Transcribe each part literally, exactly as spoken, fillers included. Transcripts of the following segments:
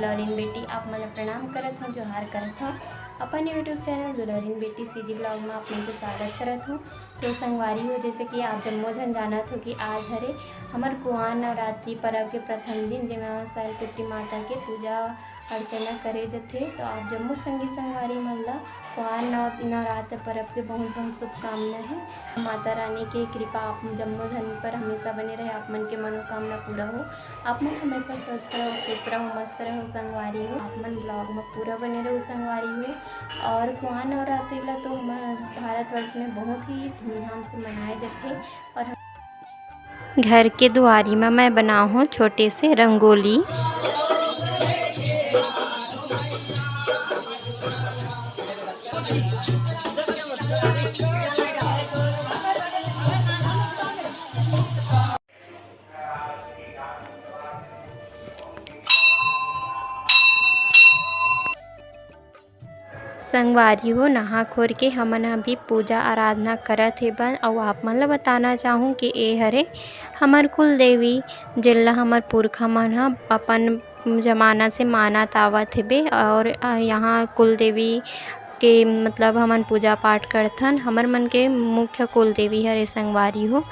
दुलौरिन बेटी, आप मन ला प्रणाम करत हूँ, जोहार करत हूँ। अपन YouTube चैनल दुलौरिन बेटी सीजी ब्लॉग में आप मन के स्वागत करत हूँ। तो संगवारी हो, जैसे कि आप जम्मो झन जानत हो कि आज हरे हमर कुआर नवरात्रि पर्व के प्रथम दिन, जेमा सरस्वती माता के पूजा अर्चना करे जथे। तो आप जम्मो संगी संगवारी मन ला कुआर नव-, नवरात्र पर्व के बहुत बहुत शुभकामना है। माता रानी के कृपा आप जम्मो झन पर हमेशा बने रहे, आप मन के मनोकामना पूरा हो, आप मन हमेशा स्वस्थ रहो, खुश रहो, मस्त रहो संगवारी हो। आप मन ब्लॉग में पूरा बने रहो संगवारी हो। और कुआर नवरात्रि ला तो हमर भारतवर्ष में बहुत ही धूमधाम से मनाए जाथे। और हम घर के दुआरी में मैं बनाहूँ छोटे से रंगोली। संगवारी हो, नहा खोर के हमन ह अभी पूजा आराधना करत हेबन, अउ आप मन ल बताना चाहूँ कि ए हरे हमर कुल देवी, जेला हमर पुरखा मन ह अपन जमाना से मानत आवत हेबे। और, अ, यहाँ कुल देवी के, मतलब, हमन पूजा पाठ करथन। हमर मन के मुख्य कुल देवी हरे संगवारी हो,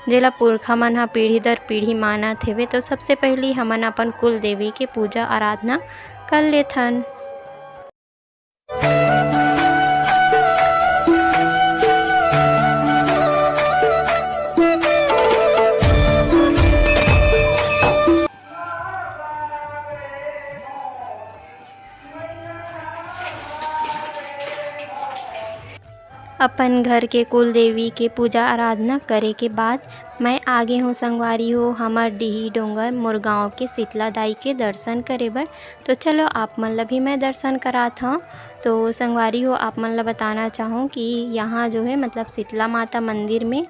जेला पुरखा मन ह पीढ़ी दर पीढ़ी मानत हेबे। तो सबसे पहिली हमन अपन कुल देवी के पूजा आराधना कर लेथन। अपन घर के कुल देवी के पूजा आराधना करे के बाद मैं आगे हूँ संगवारी हो, हमर डीही डोंगर मोर गांव के शीतला दाई के दर्शन करे बर। तो चलो, आप मन ला भी मैं दर्शन करात हूँ। तो संगवारी हो, आप मन ला बताना चाहूँ कि यहाँ जो है, मतलब, शीतला माता मंदिर में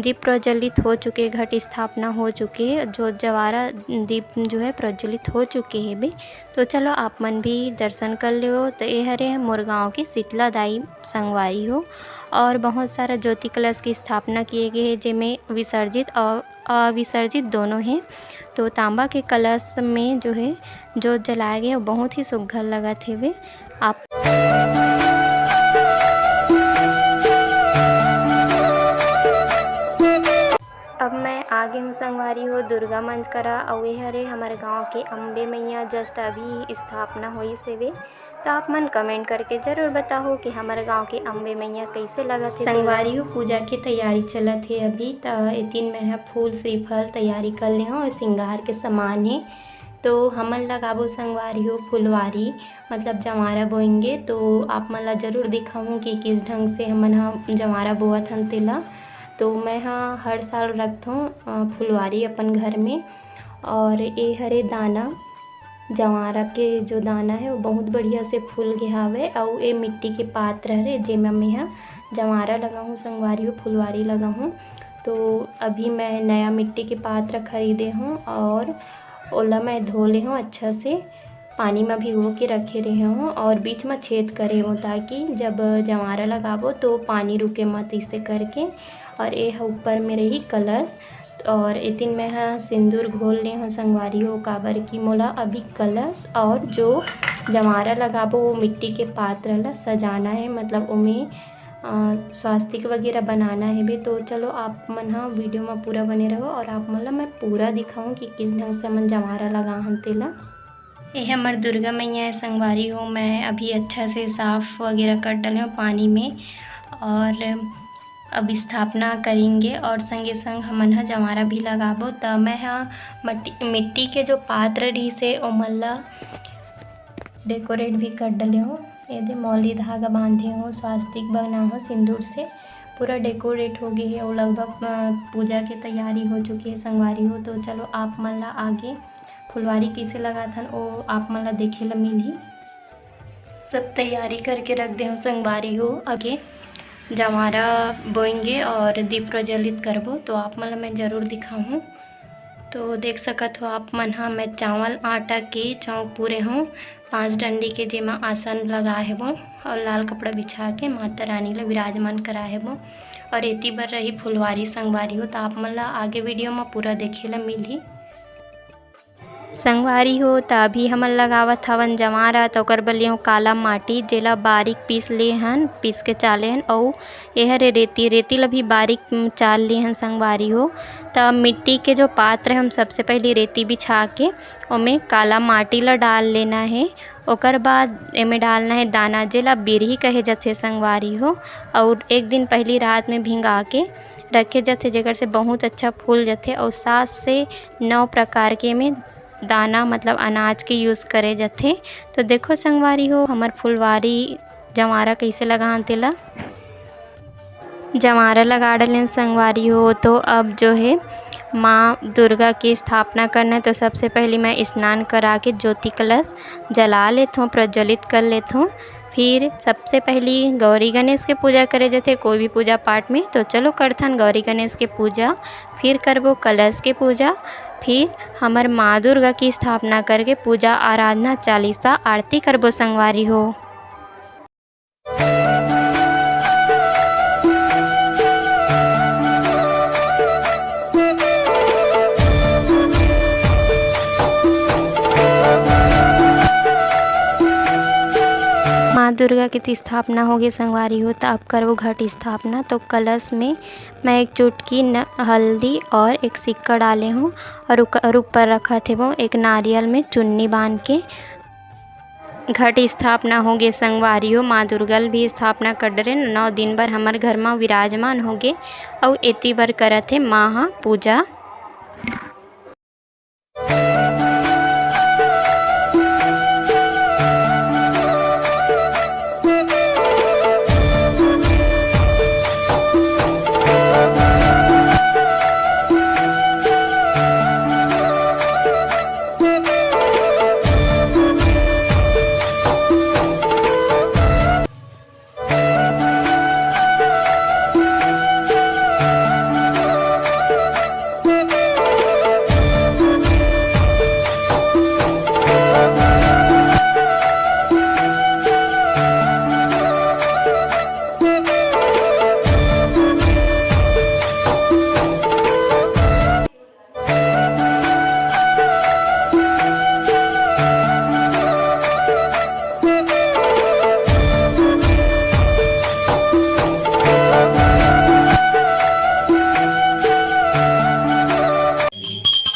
दीप प्रज्वलित हो चुके, घट स्थापना हो चुके, जोत जवारा दीप जो है प्रज्वलित हो चुके हेबे। तो चलो, आप मन भी दर्शन कर लेवो। तो ये हरे मोर गांव के शीतला दाई संगवारी हो, और बहुत सारा ज्योति कलश की स्थापना किए गए हैं, जेमे विसर्जित और अविसर्जित दोनों हैं। तो तांबा के कलश में जो है जोत जलाए गए, वो बहुत ही सुघर लगत हेवे। आप अब मैं आगे हूँ संगवारी हो दुर्गा मंच करा, अउ ये हरे हमर गांव के अम्बे मैया just अभी स्थापना होइस हेवे। तो आप मन comment करके जरूर बताओ कि हमर गांव के अम्बे मैया कैसे लगत हे। संगवारी हो, पूजा के तैयारी चलत हे अभी, त एतिन मैं ह फूल श्रीफल तैयारी कर ले हूँ और श्रृंगार के सामान हे। तो हमन लगाबो संगवारी हो फुलवारी, मतलब जंवारा बोएंगे। तो आप मन ला जरूर दिखाऊँ कि किस ढंग से हमन ह जंवारा बोअत हन तेला। तो मैं ह हर साल रखथों, अ, फुलवारी अपन घर में। और ए हरे दाना, जंवारा के जो दाना है वो बहुत बढ़िया से फूल गे हावे। अउ ए मिट्टी के पात्र हरे, जेमा मैं ह जंवारा लगाहूँ संगवारी हो, फुलवारी लगाहूँ। तो अभी मैं नया मिट्टी के पात्र खरीदे हूँ और ओला मैं धो ले हूँ अच्छा से। पानी में भिगो के रखे रहे हूँ और बीच में छेद करे हूँ, ताकि जब जंवारा लगाबो तो पानी रुके मत, इसे करके। और ये ह ऊपर में रही कलश। और एतिन मैं ह सिंदूर घोल ले हूँ संगवारी हो, काबर कि मोला अभी कलश और जो जंवारा लगाबो वो मिट्टी के पात्र ला सजाना है, मतलब ओमे, अ, स्वास्तिक वगैरह बनाना है भी। तो चलो, आप मन ह वीडियो में पूरा बने रहो और आप मन ला मैं पूरा दिखाऊँ कि किस ढंग से हमन जंवारा लगाहन तेला। ये हमर दुर्गा मैया है संगवारी हो, मैं अभी अच्छा से साफ वगैरह कर डाले हूँ पानी में। और अब स्थापना करेंगे और संगे संग हमन ह जंवारा भी लगाबो। त मैं ह मट्टी, मिट्टी के जो पात्र रहिस हे ओमन ला डेकोरेट भी कर डले हूँ। ये दे मौली धागा बांधे हूँ, स्वास्तिक बना हूँ सिंदूर से, पूरा डेकोरेट हो गए है और लगभग, अ, पूजा के तैयारी हो चुकी है संगवारी हो। तो चलो, आप मन ला आगे फुलवारी कइसे लगाथन, ओ आप मन ला देखे ला मिलही। सब तैयारी करके रख दे हूँ संगवारी हो, आगे जंवारा बोएंगे और दीप प्रज्वलित करबो, तो आप मन ला मैं जरूर दिखाहूँ। तो देख सकत हो आप मन ह, मैं चावल आटा के चौक पूरे हूँ, पाँच डंडी के, जेमा आसन लगा हेबो और लाल कपड़ा बिछा के माता रानी ला विराजमान करा हेबो। और एती बर रही फुलवारी संगवारी हो, तो आप मन ला आगे वीडियो में पूरा देखे ला मिलही। संगवारी हो, त अभी हमन लगावत हवन जंवारा, त ओकर बर लेहूँ काला माटी, जेला बारीक पीस ले हन, पीस के चाले हन, अउ एहर रेती, रेती ल भी बारीक, उम, चाल ले हन संगवारी हो। त मिट्टी के जो पात्र है, हम सबसे पहली रेती बिछा के ओमे काला माटी ल डाल लेना है। ओकर बाद एमे डालना है दाना, जेला बिरही कहे जथे संगवारी हो, अउ एक दिन पहली रात में भिंगा के रखे जथे, जेकर से बहुत अच्छा फूल जथे, अउ सात से नौ प्रकार के एमे दाना, मतलब अनाज के use करे जथे। तो देखो संगवारी हो, हमर फुलवारी जंवारा कइसे लगान तेला। जंवारा लगा डलेन संगवारी हो, तो अब जो है माँ दुर्गा की स्थापना करना है। तो सबसे पहली मैं स्नान करा के ज्योति कलश जला लेथों, प्रज्वलित कर लेथों। फिर सबसे पहली गौरी गणेश के पूजा करे जथे कोई भी पूजा पाठ में। तो चलो करथन गौरी गणेश के पूजा, फिर करबो कलश के पूजा, फिर हमर माँ दुर्गा की स्थापना करके पूजा, आराधना, चालीसा, आरती करबो संगवारी हो। माँ दुर्गा के स्थापना होगे संगवारी हो, त अब करबो घट स्थापना। तो कलश में मैं एक चुटकी न-, हल्दी और एक सिक्का डाले हूँ और उक-, और ऊपर रखत हेवो एक नारियल में चुन्नी बांध के। घट स्थापना होगे संगवारी हो, माँ दुर्गा ल भी स्थापना कर डरेन। नौ दिन बर हमर घर म विराजमान होगे, अउ एती बर करत हे माँ ह पूजा।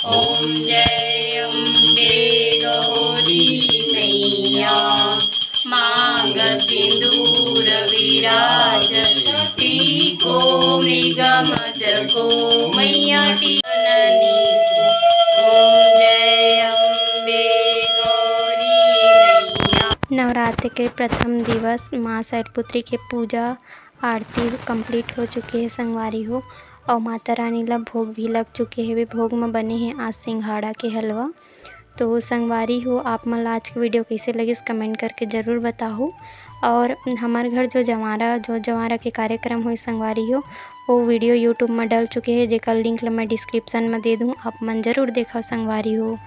ओम जय अम्बे गौरी मैया, मांग सिंदूर विराज, टीको मृग मद को मैया टीकननी। ओम जय अम्बे गौरी मैया। नवरात्र के प्रथम दिवस माँ शैलपुत्री के पूजा आरती complete हो चुके हे संगवारी हो, अउ माता रानी ला भोग भी लग चुके हेवे। भोग म बने हे आज सिंघाड़ा के हलवा। तो संगवारी हो, आप मन ला आज के video कइसे लगिस, comment करके जरूर बताहू। और हमर घर जो जंवारा, जो जंवारा के कार्यक्रम होइस संगवारी हो, वो video YouTube म डल चुके हे, जेकर link ला मैं description म दे दूँ, आप मन जरूर देखव संगवारी हो।